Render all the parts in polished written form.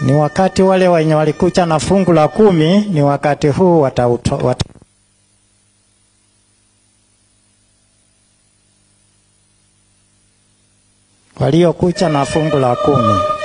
Ni wakati wale wenye walikuja na fungu la 10, ni wakati huu waliokuja na fungu la 10.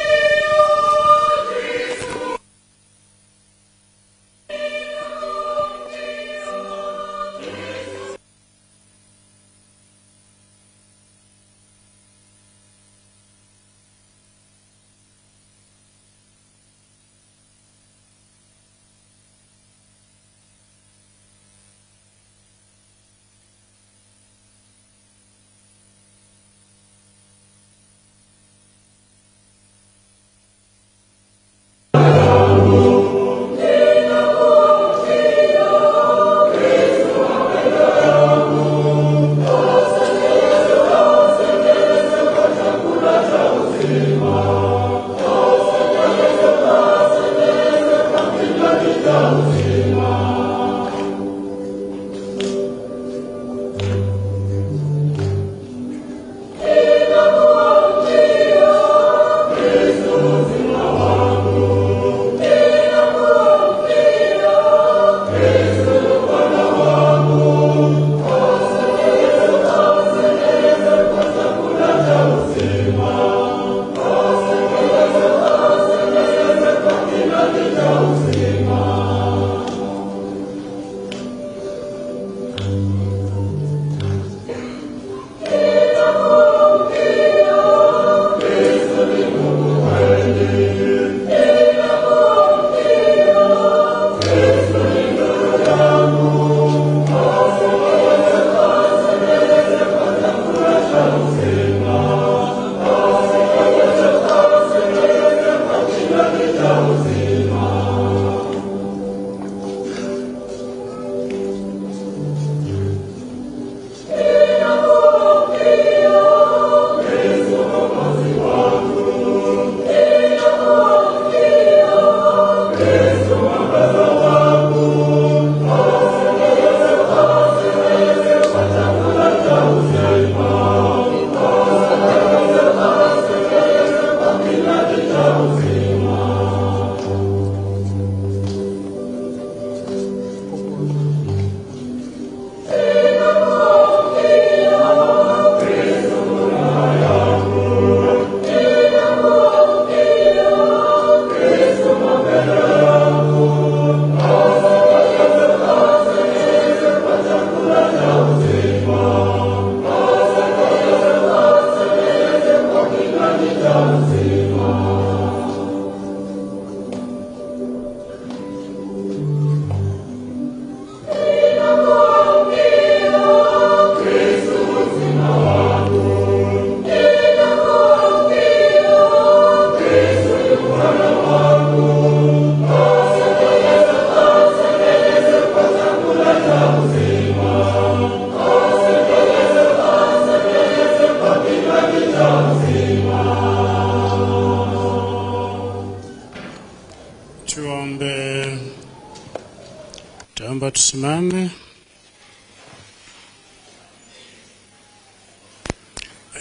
Taomba tusimame.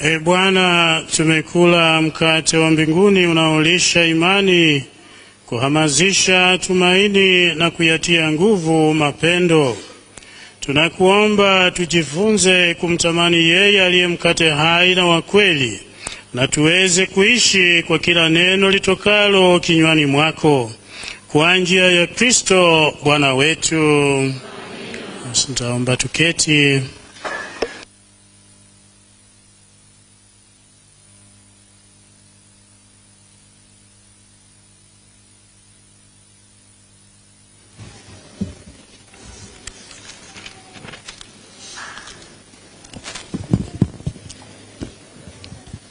E Bwana, tumekula mkate wa mbinguni unaolisha imani, kuhamasisha tumaini na kuyatia nguvu mapendo. Tunakuomba tujifunze kumtamani yeye aliye mkate hai na wa kweli, na tuweze kuishi kwa kila neno litokalo kinywani mwako, kwa njia ya Kristo Bwana wetu. Nitaomba tuketi.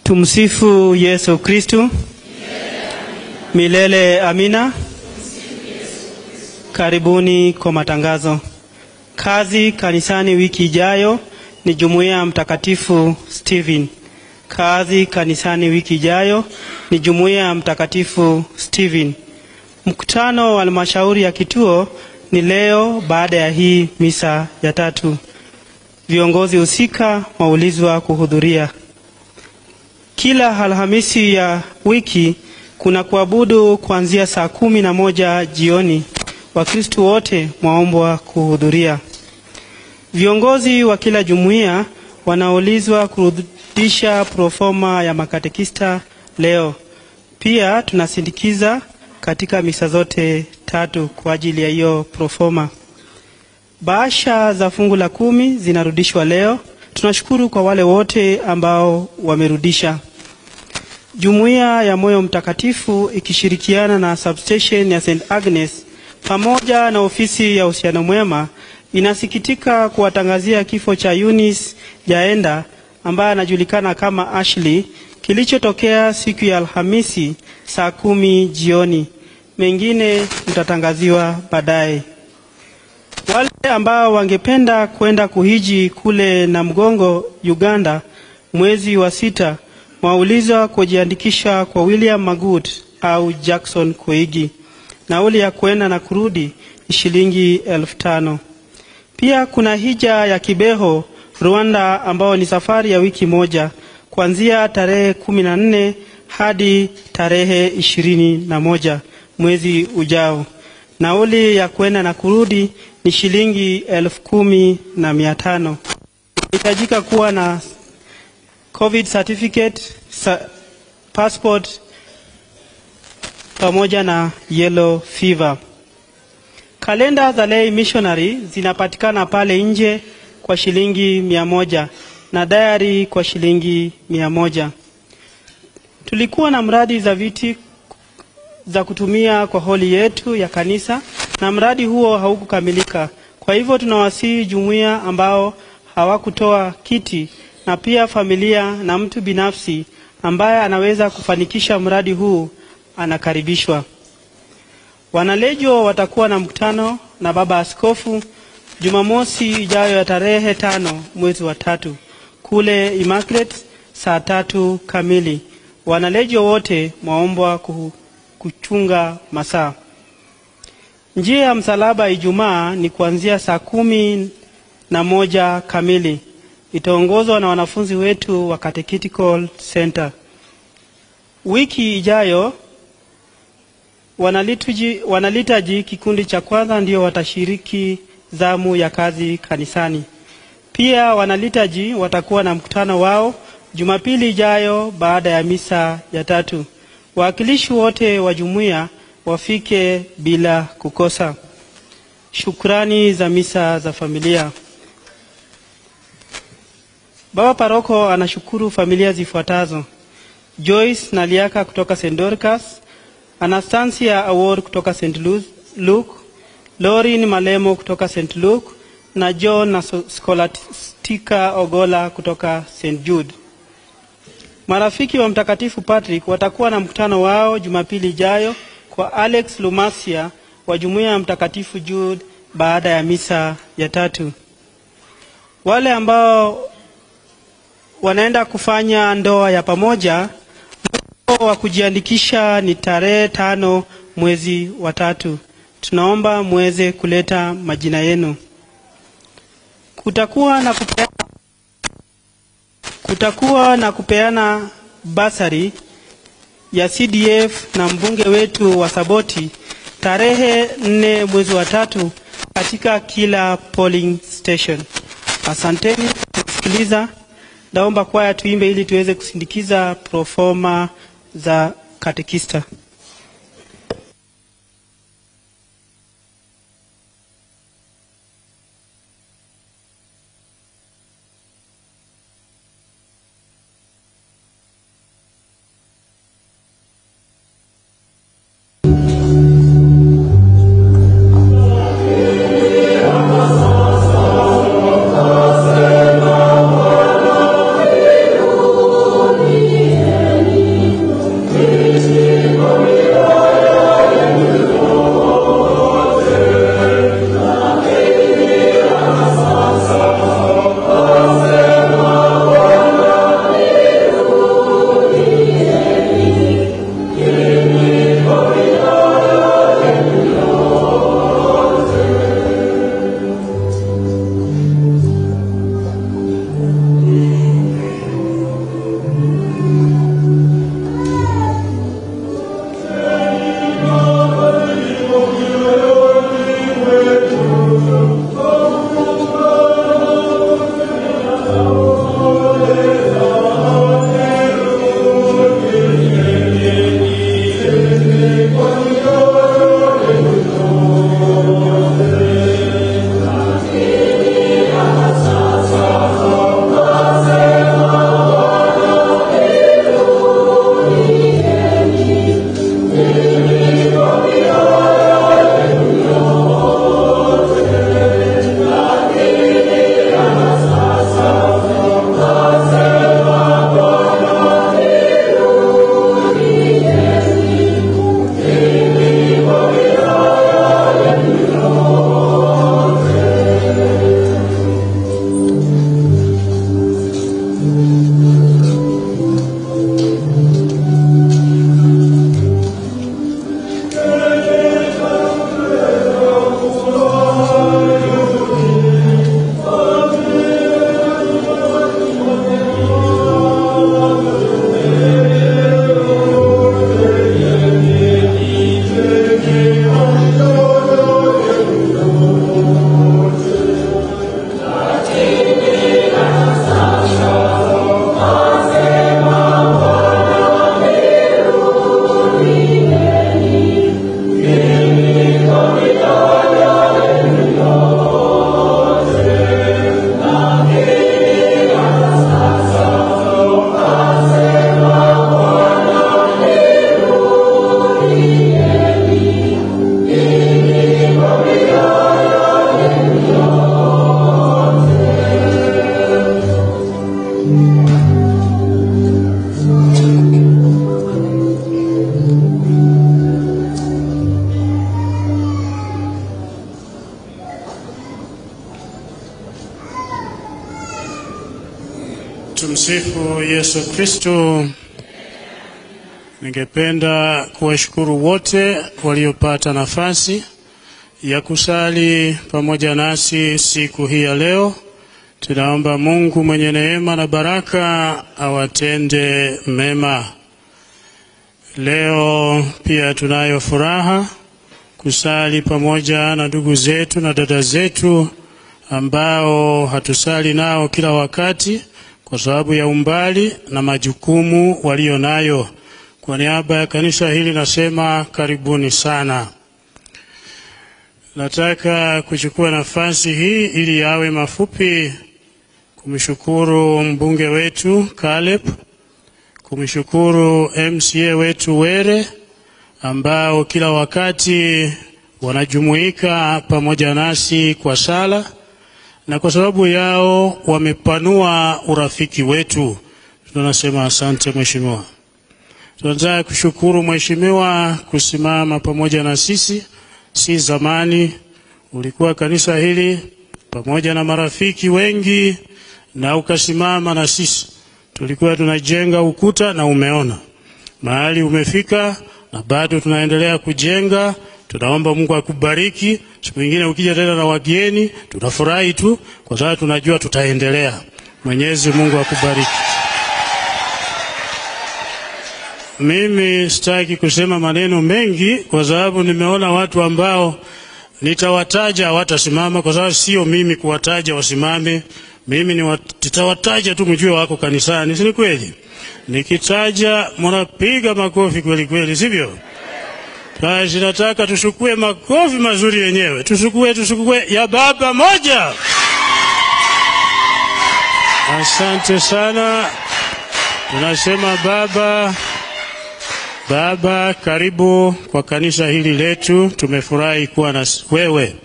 Tumsifu Yesu Kristu. Milele amina. Karibuni kwa matangazo. Kazi kanisani wiki ijayo ni Jumuiya ya Mtakatifu Stephen. Kazi kanisani wiki ijayo ni Jumuiya ya Mtakatifu Stephen. Mkutano wa halmashauri ya kituo ni leo baada ya hii misa ya tatu. Viongozi husika waulizwa kuhudhuria. Kila Alhamisi ya wiki kuna kuabudu kuanzia saa 11 jioni. Wakristo wote mwaombwa kuhudhuria. Viongozi wa kila jumuiya wanaulizwa kurudisha proforma ya makatekista leo. Pia tunasindikiza katika misa zote tatu kwa ajili ya hiyo proforma. Bahasha za fungu la 10 zinarudishwa leo. Tunashukuru kwa wale wote ambao wamerudisha. Jumuiya ya Moyo Mtakatifu ikishirikiana na substation ya St. Agnes pamoja na ofisi ya uhusiano mwema inasikitika kuwatangazia kifo cha Eunice Jaenda ambaye anajulikana kama Ashley, kilichotokea siku ya Alhamisi saa 10 jioni. Mengine mtatangaziwa baadaye. Wale ambao wangependa kwenda kuhiji kule Namugongo, Uganda mwezi wa 6 mwaulizwa kujiandikisha kwa William Magut au Jackson Koigi. Nauli ya kwenda na kurudi ni shilingi 5,000. Pia kuna hija ya Kibeho, Rwanda, ambao ni safari ya wiki moja kuanzia tarehe 14 hadi tarehe 21 mwezi ujao. Nauli ya kwenda na kurudi ni shilingi 10,500. Inahitajika kuwa na COVID certificate, passport pamoja na yellow fever. Kalenda za Lay Missionary zinapatikana pale nje kwa shilingi 100 na diary kwa shilingi 100. Tulikuwa na mradi za viti za kutumia kwa holi yetu ya kanisa na mradi huo haukukamilika. Kwa hivyo tunawasihi jumuiya ambao hawakutoa kiti na pia familia na mtu binafsi ambaye anaweza kufanikisha mradi huu anakaribishwa. Wanalejo watakuwa na mkutano na Baba Askofu Jumamosi ijayo ya tarehe 5 mwezi wa 3 kule Immaculate saa 3 kamili. Wanalejo wote mwaombwa kuchunga masaa. Njia ya msalaba Ijumaa ni kuanzia saa 11 kamili. Itaongozwa na wanafunzi wetu wa Catechetical Center. Wiki ijayo wanalitaji kikundi cha kwanza ndio watashiriki zamu ya kazi kanisani. Pia wanalitaji watakuwa na mkutano wao Jumapili ijayo baada ya misa ya 3. Wawakilishi wote wa jumuiya wafike bila kukosa. Shukrani za misa za familia. Baba Paroko anashukuru familia zifuatazo: Joyce Naliaka kutoka St. Dorcas, Anastasia Award kutoka St. Luke, Lorin Malemo kutoka St. Luke na John na Scholastica Ogola kutoka St. Jude. Marafiki wa Mtakatifu Patrick watakuwa na mkutano wao Jumapili ijayo kwa Alex Lumasia wa Jumuiya ya Mtakatifu Jude baada ya misa ya 3. Wale ambao wanaenda kufanya ndoa ya pamoja, wa kujiandikisha ni tarehe 5 mwezi wa 3. Tunaomba muweze kuleta majina yenu. Kutakuwa na kupeana basari ya CDF na mbunge wetu wa Saboti tarehe 4 mwezi wa 3 katika kila polling station. Asanteni kusikiliza. Naomba kwaya tuimbe ili tuweze kusindikiza proforma za katekista. Tumsifu Yesu Kristo. Ningependa kuwashukuru wote waliopata nafasi ya kusali pamoja nasi siku hii ya leo. Tunaomba Mungu mwenye neema na baraka awatende mema. Leo pia tunayo furaha kusali pamoja na ndugu zetu na dada zetu ambao hatusali nao kila wakati kwa sababu ya umbali na majukumu walio nayo. Kwa niaba ya kanisa hili nasema karibuni sana. Nataka kuchukua nafasi hii ili yawe mafupi kumshukuru mbunge wetu Caleb, kumshukuru MCA wetu Were ambao kila wakati wanajumuika pamoja nasi kwa sala, na kwa sababu yao wamepanua urafiki wetu. Tunasema asante mheshimiwa. Tunataka kushukuru mheshimiwa kusimama pamoja na sisi. Si zamani ulikuwa kanisa hili pamoja na marafiki wengi na ukasimama na sisi. Tulikuwa tunajenga ukuta na umeona mahali umefika, na bado tunaendelea kujenga. Tunaomba Mungu akubariki. Siku nyingine ukija tena na wageni, tunafurahi tu kwa sababu tunajua tutaendelea. Mwenyezi Mungu akubariki. Mimi sitaki kusema maneno mengi kwa sababu nimeona watu ambao nitawataja hawatasimama, kwa sababu sio mimi kuwataja wasimame. Mimi nitawataja tu mjue wako kanisani, si ni kweli? Nikitaja mnapiga makofi kweli kweli, sivyo? Basi nataka tushukue makofi mazuri yenyewe. Tushukue ya baba moja. Asante sana. Tunasema baba, baba karibu kwa kanisa hili letu. Tumefurahi kuwa na wewe.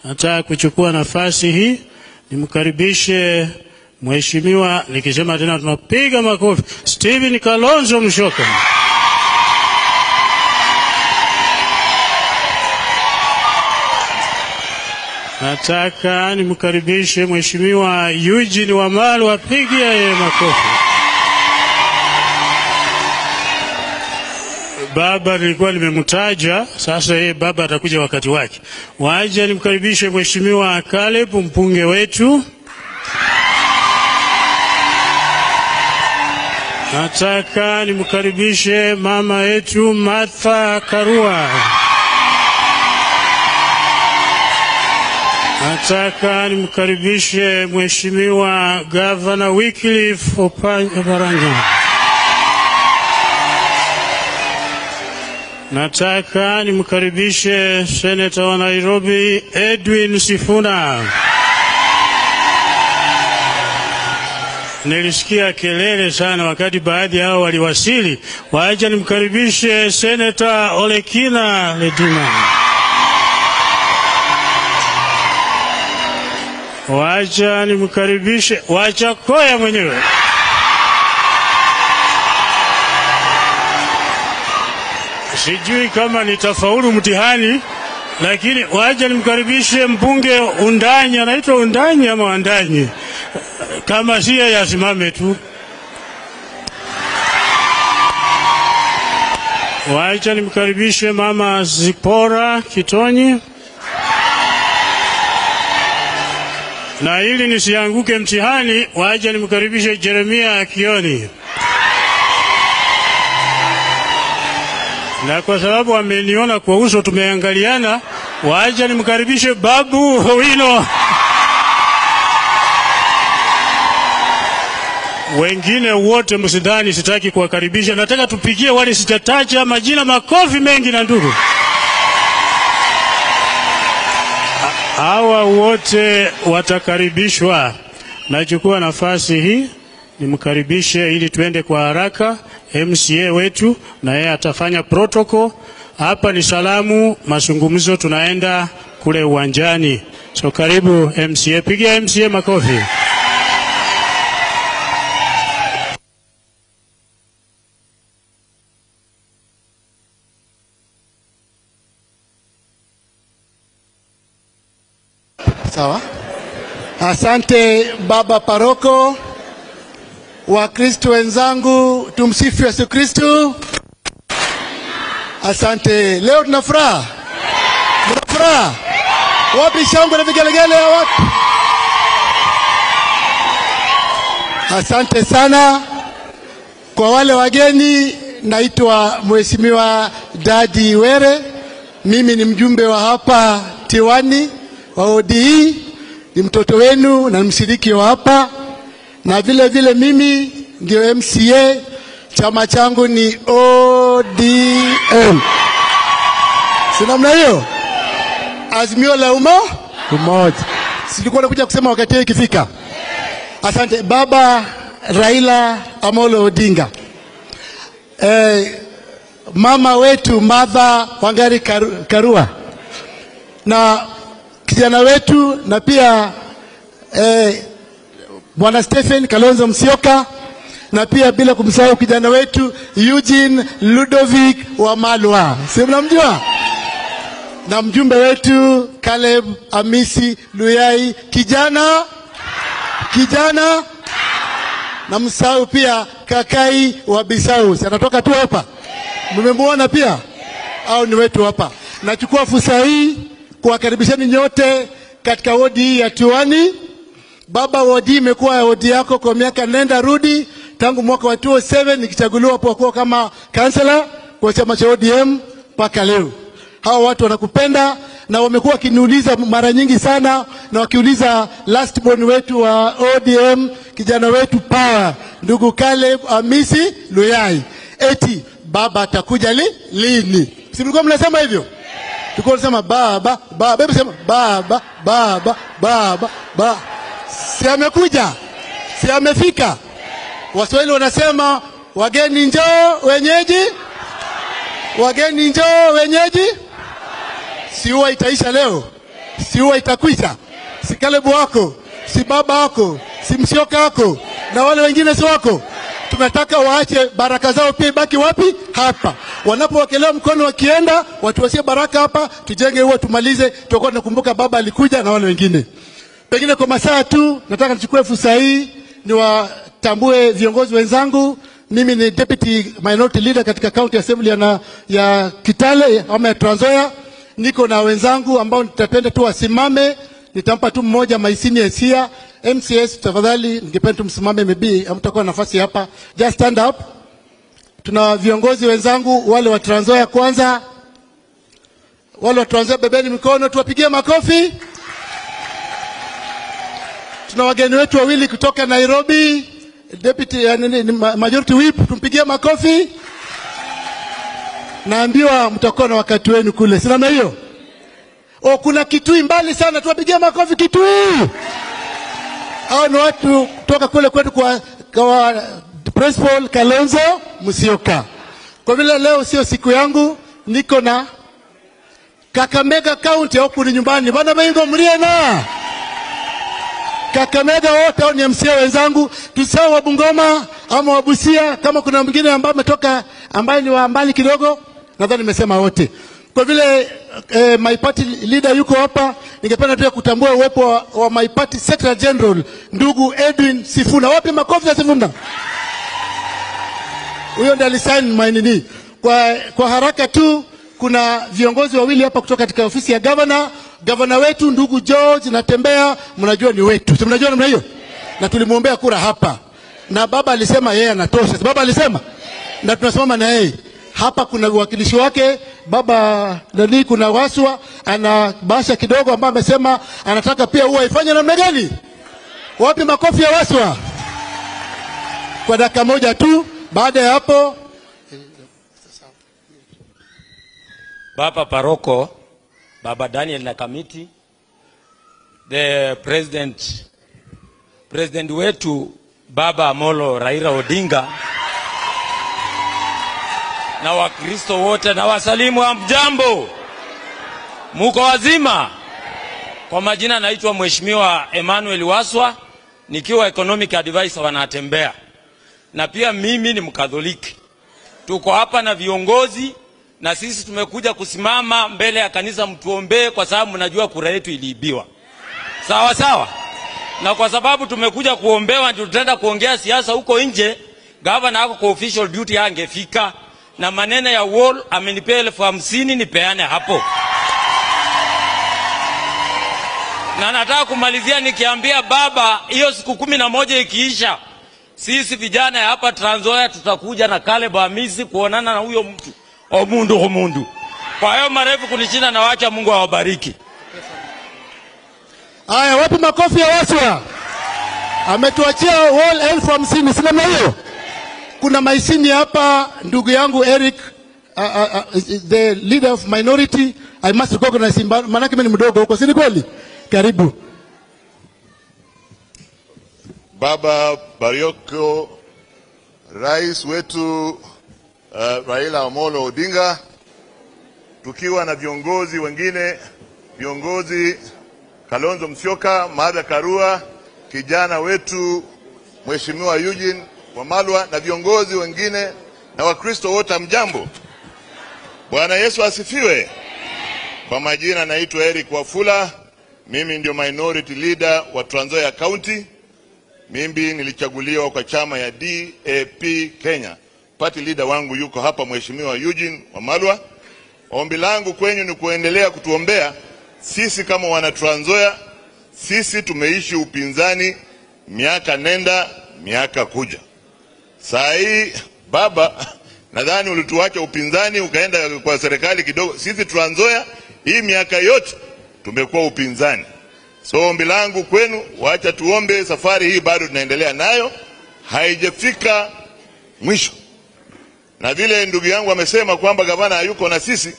Nataka kuchukua nafasi hii nimkaribishe mheshimiwa, nikisema tena tunapiga makofi, Stephen Kalonzo Musyoka. Nataka nimkaribishe mheshimiwa Eugene Wamalwa, apigie yeye makofi. Baba nilikuwa nimemtaja, sasa yeye baba atakuja wakati wake. Waje nimkaribishe mheshimiwa Caleb, mbunge wetu. Nataka nimkaribishe mama yetu Martha Karua. Nataka nimkaribishe mheshimiwa Governor Wycliffe Oparanya. Nataka nimkaribishe Senator wa Nairobi Edwin Sifuna. Nilisikia kelele sana wakati baadhi yao waliwasili. Wacha nimkaribishe Senator Olekina Leduma. Wacha nimkaribishe Wachakoya mwenyewe. Sijui kama nitafaulu mtihani, lakini wacha nimkaribishe mbunge Undanyi. Anaitwa Undanyi ama Wandanyi? Kama si yeye asimame tu. Wacha nimkaribishe mama Zipora Kitonyi. Na ili nisianguke mtihani, wacha nimkaribishe Jeremia Kioni. Na kwa sababu ameniona kwa uso tumeangaliana, wacha nimkaribishe Babu Owino. Wengine wote msidhani sitaki kuwakaribisha. Nataka tupigie wale sitataja majina makofi mengi na ndugu. Hawa wote watakaribishwa. Nachukua nafasi hii nimkaribishe ili tuende kwa haraka MCA wetu, na yeye atafanya protocol. Hapa ni salamu, mazungumzo, tunaenda kule uwanjani. So karibu MCA, pigia MCA makofi. Sawa. Asante baba paroko. Wakristo wenzangu, tumsifu Yesu Kristo. Asante. Leo tuna furaha. Tuna furaha. Wapi shangwe na vigelegele ya watu? Asante sana. Kwa wale wageni, naitwa Mheshimiwa Dadi Were. Mimi ni mjumbe wa hapa Tiwani wa ODE, ni mtoto wenu na mshiriki wa hapa. Na vile vile mimi ndio MCA, chama changu ni ODM. Si namna hiyo? Azimio la Umoja. Silikuwa nakuja kusema wakati hiyo ikifika. Asante baba Raila Amolo Odinga. Mama wetu Martha Wangari Karua. Na kijana wetu na pia Bwana Stephen Kalonzo Musyoka, na pia bila kumsahau kijana wetu Eugene Ludovic Wamalwa. Si mnamjua? Na mjumbe wetu Caleb Amisi Luyai, kijana na msahau pia Kakai wa Bisau. Si anatoka tu hapa? Mmemuona pia? Au ni wetu hapa. Nachukua fursa hii kuwakaribisheni nyote katika wodi hii ya Tiwani. Baba, wodi imekuwa wodi yako kwa miaka nenda rudi, tangu mwaka wa 2007 nikichaguliwa kuwa kama kansela kwa chama cha ODM mpaka leo. Hawa watu wanakupenda na wamekuwa wakiniuliza mara nyingi sana, na wakiuliza last born wetu wa ODM, kijana wetu power, ndugu Caleb Amisi Luyai, eti baba atakuja lini? Si mlikuwa mnasema hivyo? Tulikuwa tunasema baba, baba, hebu sema baba, baba, baba, baba. Si amekuja? Si amefika? Waswahili wanasema wageni njoo wenyeji, wageni njoo wenyeji. Si huwa itaisha leo? Si huwa itakwisha? Si Caleb wako, si baba wako, si Msioka wako, na wale wengine si wako? Tunataka waache baraka zao pia ibaki wapi? Hapa. Wanapowekelea mkono wakienda, watuachie baraka hapa, tujenge huo tumalize, tutakuwa tunakumbuka baba alikuja na wale wengine. Pengine kwa masaa tu nataka nichukue fursa hii niwatambue viongozi wenzangu. Mimi ni deputy minority leader katika county assembly ya Kitale ama ya Trans Nzoia. Niko na wenzangu ambao nitapenda tu wasimame. Nitampa tu mmoja Maisini Esia MCS, tafadhali ningependa tu msimame, maybe hamtakuwa nafasi hapa. Just stand up. Tuna viongozi wenzangu wale wa Trans Nzoia kwanza. Wale wa Trans Nzoia bebeni mikono tuwapigie makofi. Tuna wageni wetu wawili kutoka Nairobi, deputy majority whip, tumpigie makofi. Naambiwa mtakuwa na wakati wenu kule, si namna hiyo? O, kuna Kitui mbali sana, tuwapigie makofi Kitui. Hao ni watu kutoka kule kwetu kwa Principal Kalonzo Musyoka. Kwa vile leo sio siku yangu, niko na Kakamega County huku ni nyumbani. Bana Bengo mliena. Kakamega wote hao ni MCA wenzangu, tusao wa Bungoma ama wa Busia, kama kuna mwingine ambaye ametoka ambaye ni wa mbali kidogo, nadhani nimesema wote. Kwa vile my party leader yuko hapa, ningependa pia kutambua uwepo wa my party secretary general ndugu Edwin Sifuna. Wapi makofi ya Sifuna? Huyo ndiye alisign my nini. Kwa haraka tu, kuna viongozi wawili hapa kutoka katika ofisi ya governor. Governor wetu ndugu George Natembea, mnajua ni wetu. Si mnajua namna hiyo? Na tulimuombea kura hapa. Na baba alisema yeye anatosha. Si baba alisema? Na tunasimama na yeye. Hapa kuna uwakilishi wake baba nani, kuna Waswa ana basha kidogo ambaye amesema anataka pia huwa ifanye namna gani? Wapi makofi ya Waswa? Kwa dakika moja tu, baada ya hapo Baba Paroko, Baba Daniel na committee, the president wetu Baba Amolo Raila Odinga, na Wakristo wote na wasalimu, hamjambo? Muko wazima? Kwa majina naitwa Mheshimiwa Emmanuel Waswa, nikiwa economic advisor wanatembea. Na pia mimi ni Mkatoliki. Tuko hapa na viongozi, na sisi tumekuja kusimama mbele ya kanisa mtuombee, kwa sababu mnajua kura yetu iliibiwa. Sawa sawa? Na kwa sababu tumekuja kuombewa ndio tutaenda kuongea siasa huko nje. Governor ako kwa official duty angefika, na maneno ya wall amenipea 50,000 nipeane hapo. Na nataka kumalizia nikiambia baba, hiyo siku 11 ikiisha, sisi vijana hapa Trans Nzoia tutakuja na Caleb Amisi kuonana na huyo mtu omundu omundu. Kwa hayo marefu kunishinda, na waacha Mungu awabariki. Haya, wapi makofi ya Waswa? Ametuachia wall 50,000, si namna hiyo? Kuna Maisini hapa, ndugu yangu Eric, the leader of minority, I must recognize him, manake mimi ni mdogo huko, si ni kweli? Karibu. Baba Barioko, rais wetu Raila Amolo Odinga, tukiwa na viongozi wengine, viongozi Kalonzo Musyoka, Martha Karua, kijana wetu Mheshimiwa Eugene Wamalwa na viongozi wengine na Wakristo wote, hamjambo? Bwana Yesu asifiwe. Kwa majina naitwa Eric Wafula, mimi ndio minority leader wa Trans Nzoia County. Mimi nilichaguliwa kwa chama ya DAP Kenya. Party leader wangu yuko hapa, Mheshimiwa Eugene Wamalwa. Ombi langu kwenyu ni kuendelea kutuombea sisi kama wana Trans Nzoia. Sisi tumeishi upinzani miaka nenda miaka kuja. Saa hii baba, nadhani ulituacha upinzani ukaenda kwa serikali kidogo. Sisi Trans Nzoia hii miaka yote tumekuwa upinzani. So ombi langu kwenu, wacha tuombe, safari hii bado tunaendelea nayo, haijafika mwisho. Na vile ndugu yangu amesema kwamba gavana hayuko na sisi,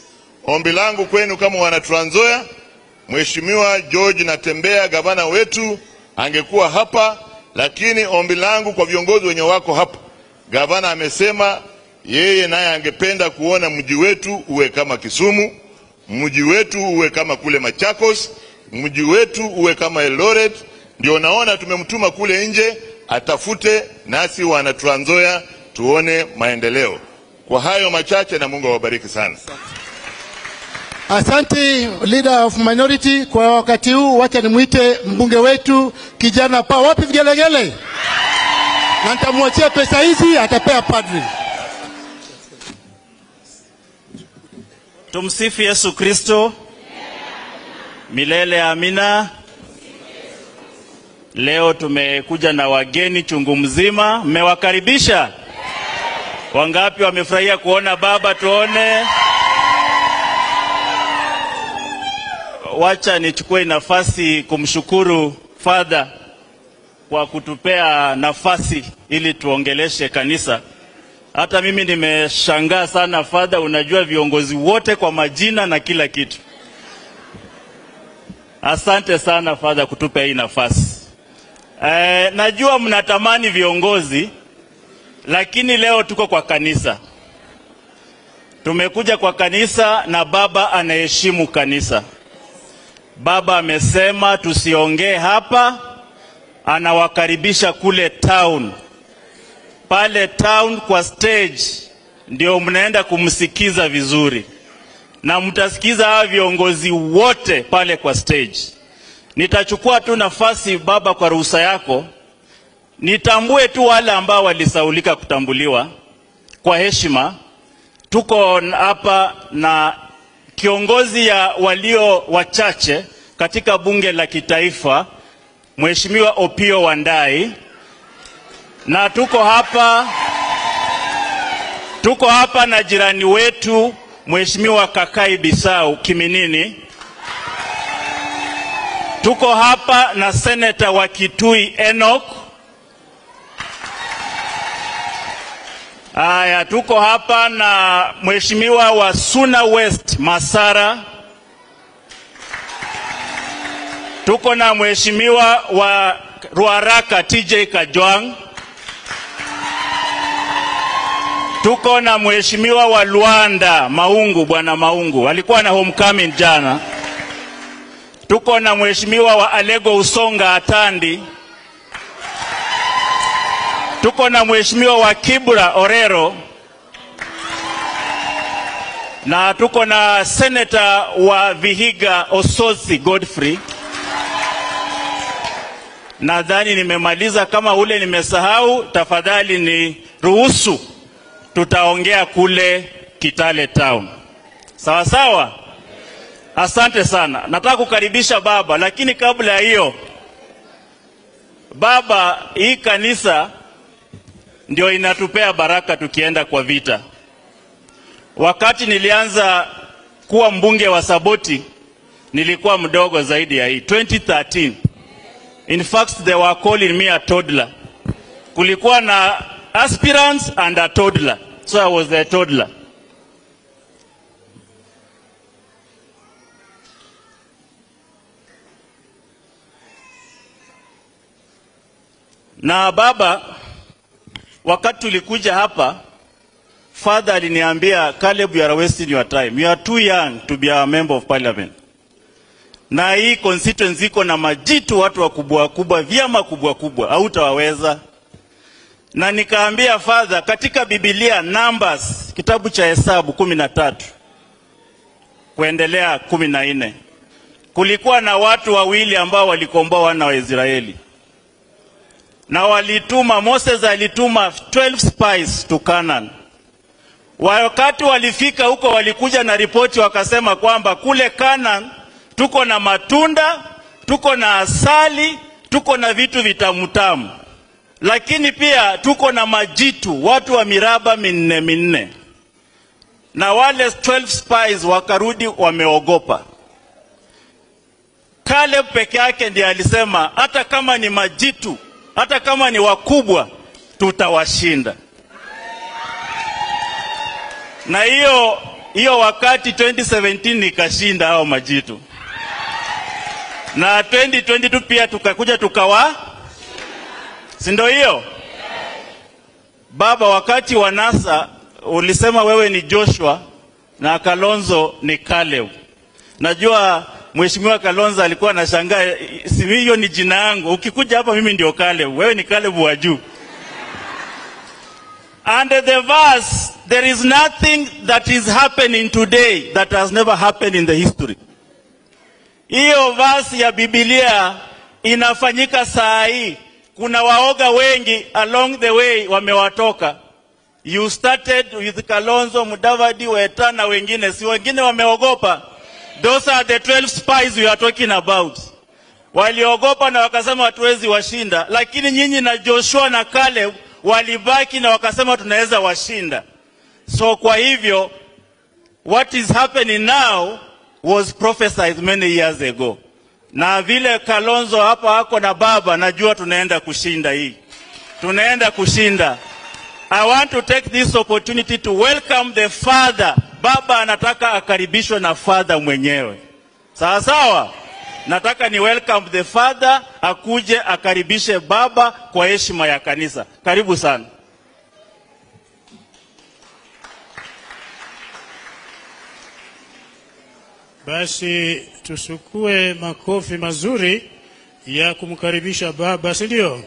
ombi langu kwenu kama wana Trans Nzoia, Mheshimiwa George Natembeya gavana wetu angekuwa hapa, lakini ombi langu kwa viongozi wenye wako hapa, gavana amesema yeye naye angependa kuona mji wetu uwe kama Kisumu, mji wetu uwe kama kule Machakos, mji wetu uwe kama Eldoret. Ndio naona tumemtuma kule nje atafute, nasi wana Trans Nzoia tuone maendeleo. Kwa hayo machache, na Mungu awabariki sana. Asante Leader of Minority. Kwa wakati huu wacha nimuite mbunge wetu kijana pa wapi vigelegele, na nitamwachia pesa hizi atapea padri. Tumsifu Yesu Kristo milele, amina. Leo tumekuja na wageni chungu mzima, mmewakaribisha. Wangapi wamefurahia kuona baba? Tuone. Wacha nichukue nafasi kumshukuru Father kwa kutupea nafasi ili tuongeleshe kanisa. Hata mimi nimeshangaa sana Father, unajua viongozi wote kwa majina na kila kitu. Asante sana Father kutupea hii nafasi. Najua mnatamani viongozi, lakini leo tuko kwa kanisa. Tumekuja kwa kanisa na baba anaheshimu kanisa. Baba amesema tusiongee hapa, anawakaribisha kule town. Pale town kwa stage ndio mnaenda kumsikiza vizuri. Na mtasikiza hawa viongozi wote pale kwa stage. Nitachukua tu nafasi baba kwa ruhusa yako, nitambue tu wale ambao walisaulika kutambuliwa kwa heshima. Tuko hapa na kiongozi ya walio wachache katika bunge la kitaifa, Mheshimiwa Opiyo Wandayi, na tuko hapa na jirani wetu Mheshimiwa Kakai Bisau Kiminini. Tuko hapa na seneta wa Kitui Enoch. Aya, tuko hapa na Mheshimiwa wa Suna West Masara. Tuko na Mheshimiwa wa Ruaraka TJ Kajwang. Tuko na Mheshimiwa wa Luanda Maungu, Bwana Maungu alikuwa na homecoming jana. Tuko na Mheshimiwa wa Alego Usonga Atandi. Tuko na Mheshimiwa wa Kibra Orero. Na tuko na Senator wa Vihiga Ososi Godfrey. Nadhani nimemaliza, kama ule nimesahau tafadhali ni ruhusu, tutaongea kule Kitale Town. Sawa sawa? Asante sana. Nataka kukaribisha baba, lakini kabla ya hiyo, baba, hii kanisa ndio inatupea baraka tukienda kwa vita. Wakati nilianza kuwa mbunge wa Saboti, nilikuwa mdogo zaidi ya hii, 2013. In fact, they were calling me a toddler. Kulikuwa na aspirants and a toddler. So I was a toddler. Na baba, wakati tulikuja hapa, father aliniambia, Caleb, you are wasting your time. You are too young to be a member of parliament. Na hii constituency iko na majitu, watu wakubwa kubwa, vyama kubwa kubwa, hautawaweza. Na nikaambia father, katika Biblia Numbers, kitabu cha Hesabu 13 kuendelea 14, kulikuwa na watu wawili ambao walikomboa wana wa Israeli. Na walituma, Moses alituma 12 spies to Canaan. Wakati walifika huko walikuja na ripoti wakasema kwamba kule Canaan tuko na matunda, tuko na asali, tuko na vitu vitamutamu. Lakini pia tuko na majitu, watu wa miraba minne minne. Na wale 12 spies wakarudi wameogopa. Caleb peke yake ndiye alisema hata kama ni majitu, hata kama ni wakubwa, tutawashinda. Na hiyo wakati 2017 nikashinda hao majitu. Na 2022 pia tukakuja tukawa, si ndio hiyo? Baba, wakati wa NASA ulisema wewe ni Joshua na Kalonzo ni Caleb. Najua Mheshimiwa Kalonzo alikuwa anashangaa, si hiyo ni jina yangu. Ukikuja hapa mimi ndio Caleb, wewe ni Caleb wa juu. And the verse, there is nothing that is happening today that has never happened in the history. Hiyo verse ya Biblia inafanyika saa hii. Kuna waoga wengi along the way wamewatoka. You started with Kalonzo, Mudavadi, Weta na wengine. Si wengine wameogopa. Those are the 12 spies we are talking about. Waliogopa na wakasema hatuwezi washinda. Lakini nyinyi na Joshua na Caleb walibaki na wakasema tunaweza washinda. So kwa hivyo, what is happening now was prophesied many years ago. Na vile Kalonzo hapa hako na baba, najua tunaenda kushinda hii. Tunaenda kushinda. I want to take this opportunity to welcome the father. Baba anataka akaribishwe na father mwenyewe. Sawa sawa? Nataka ni welcome the father, akuje akaribishe baba kwa heshima ya kanisa. Karibu sana. Basi tusukue makofi mazuri ya kumkaribisha baba, si ndio?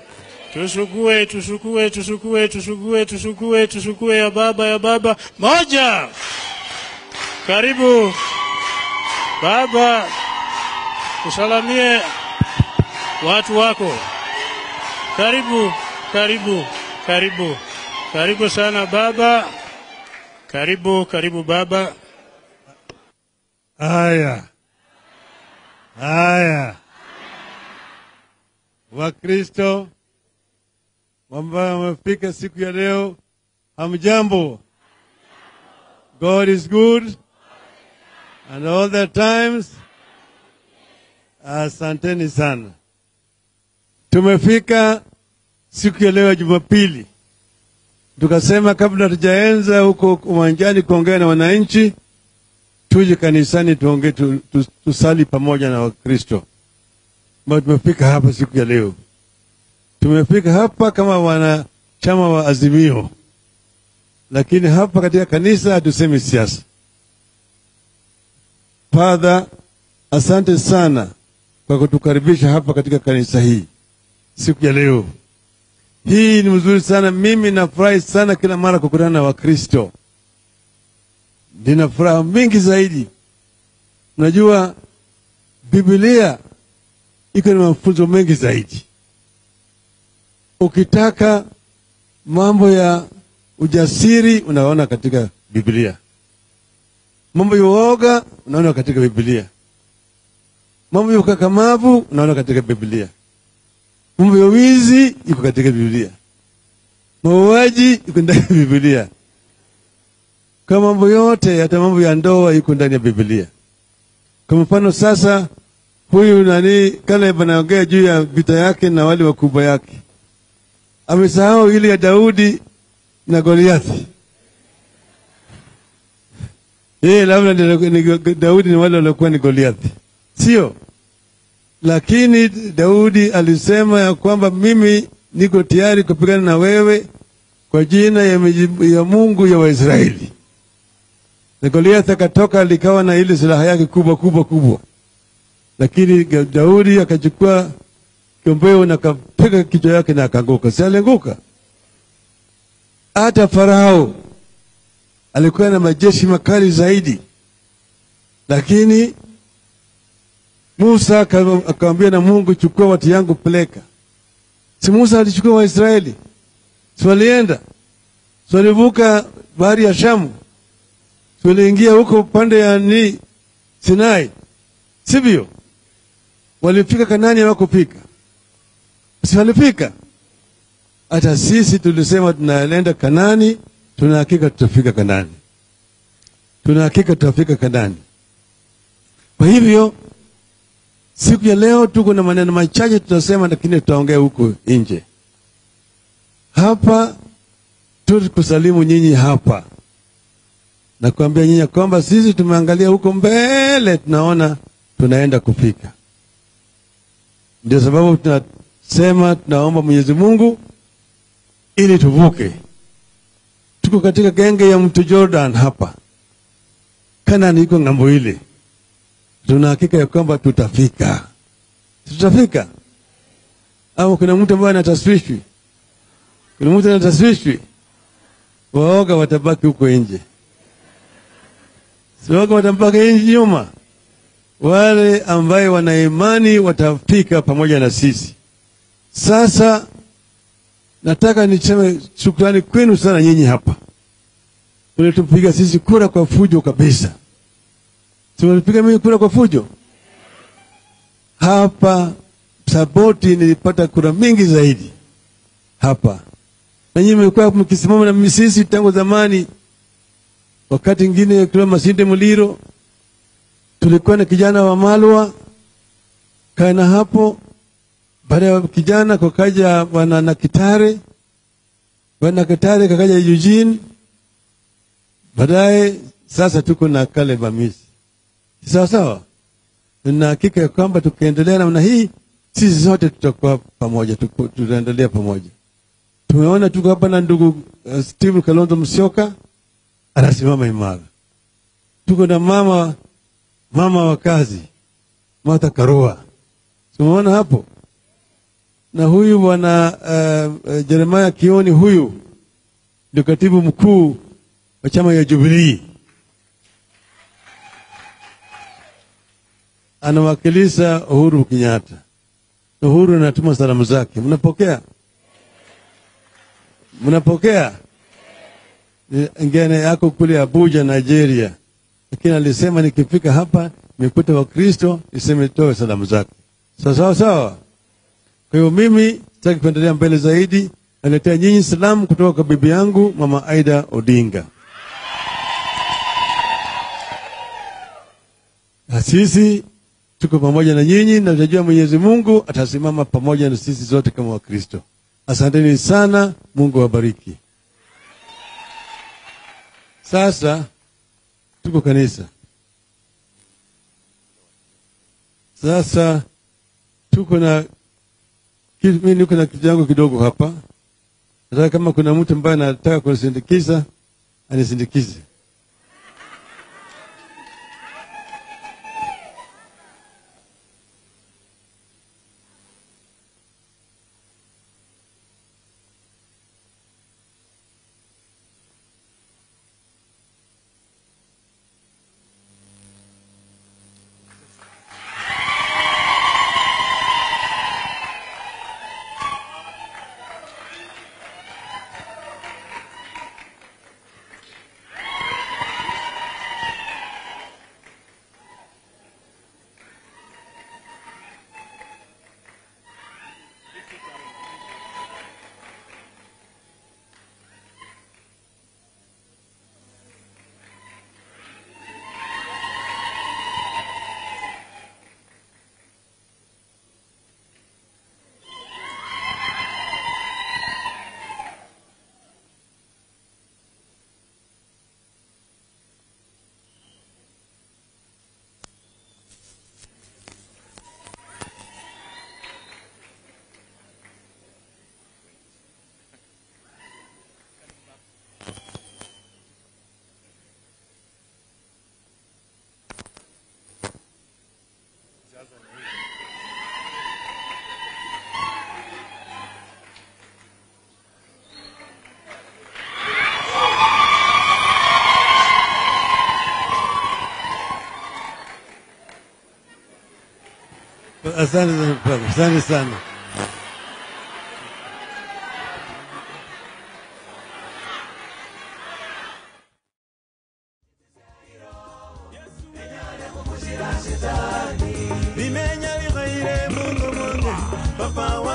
Tusukue, tusukue, tusukue, tusukue, tusukue, tusukue ya baba, ya baba. Moja. Karibu baba, usalamie watu wako. Karibu, karibu, karibu. Karibu sana baba. Karibu, karibu baba. Haya. Haya. Wakristo ambao wamefika siku ya leo, hamjambo. God is good and all the times. Asanteni sana. Tumefika siku ya leo ya Jumapili. Tukasema kabla tujaanza huko uwanjani kuongea na wananchi, tuje kanisani tuongee, tusali pamoja na Wakristo. Tumefika hapa siku ya leo. Tumefika hapa kama wanachama wa Azimio. Lakini hapa katika kanisa hatusemi siasa. Father, asante sana kwa kutukaribisha hapa katika kanisa hii siku ya leo. Hii ni mzuri sana. Mimi nafurahi sana kila mara kukutana na Wakristo. Nina furaha mingi zaidi. Unajua Biblia iko na mafunzo mengi zaidi. Ukitaka mambo ya ujasiri unaona katika Biblia. Mambo ya uoga unaona katika Biblia. Mambo ya ukakamavu unaona katika Biblia. Mambo ya wizi iko katika Biblia. Mauaji iko ndani ya Biblia. Kama mambo yote, hata mambo ya ndoa iko ndani ya Biblia. Kwa mfano sasa huyu nani Caleb anaongea juu ya vita yake na wale wakubwa yake. Amesahau ile ya Daudi na Goliathi. Yeye labda ni Daudi ni wale waliokuwa ni Goliathi. Sio? Lakini Daudi alisema ya kwamba mimi niko tayari kupigana na wewe kwa jina ya Mungu ya Waisraeli. Na Goliath akatoka likawa na ile silaha yake kubwa kubwa kubwa. Lakini Daudi akachukua kiombeo na akapiga kichwa yake na akaanguka. Si alianguka? Hata Farao alikuwa na majeshi makali zaidi. Lakini Musa akamwambia na Mungu, chukua watu yangu peleka. Si Musa alichukua Waisraeli? Si walienda? Si walivuka bahari ya Shamu? Tuliingia huko upande ya ni Sinai, sivyo? Walifika Kanani, hawakufika. Si walifika? Hata sisi tulisema tunaenda Kanani, tuna hakika tutafika Kanani. Tuna hakika tutafika Kanani. Kwa hivyo siku ya leo tuko na maneno machache tutasema, lakini tutaongea huko nje. Hapa tukusalimu nyinyi hapa na kuambia nyinyi kwamba sisi tumeangalia huko mbele, tunaona tunaenda kufika. Ndio sababu tunasema tunaomba Mwenyezi Mungu ili tuvuke. Tuko katika genge ya mto Jordan hapa. Kanani iko ng'ambo ile. Tuna hakika ya kwamba tutafika. Tutafika. Au kuna mtu ambaye anataswishwi? Kuna mtu anataswishwi? Waoga watabaki huko nje. Si waoga watabaki nje nyuma. Wale ambaye wana imani watafika pamoja na sisi. Sasa nataka niseme shukrani kwenu sana nyinyi hapa. Mlitupiga sisi kura kwa fujo kabisa. Tulipiga mimi kura kwa fujo. Hapa Saboti nilipata kura mingi zaidi hapa. Na nyinyi mmekuwa mkisimama na sisi tangu zamani. Wakati mwingine kwa Masinde Muliro tulikuwa na kijana wa Malwa kana hapo. Baada ya kijana kukaja bwana Nakitare, bwana Nakitare kakaja Eugene. Baadaye sasa tuko na Caleb Amisi. Sawa sawa. Na hakika ya kwamba tukiendelea namna hii sisi zote tutakuwa pamoja, tutaendelea pamoja. Tumeona tuko hapa na ndugu Steve Kalonzo Musyoka anasimama imara. Tuko na mama wa kazi Martha Karua. Tumeona hapo. Na huyu bwana Jeremiah Kioni, huyu ndio katibu mkuu wa chama ya Jubilee. Anawakilisha Uhuru Kenyatta. Uhuru anatuma salamu zake. Mnapokea? Mnapokea? Ngine yako kule Abuja, Nigeria. Lakini alisema nikifika hapa nikuta wa Kristo niseme toe salamu zake. Sawa sawa sawa. Kwa hiyo mimi sitaki kuendelea mbele zaidi. Naletea nyinyi salamu kutoka kwa bibi yangu Mama Aida Odinga. Na sisi tuko pamoja na nyinyi, na tunajua Mwenyezi Mungu atasimama pamoja na sisi zote kama Wakristo. Asanteni sana, Mungu awabariki. Sasa tuko kanisa. Sasa tuko na mimi niko na kitu yangu kidogo hapa. Nataka kama kuna mtu ambaye anataka kunisindikiza, anisindikize. Asante sana, asante sana. Baba.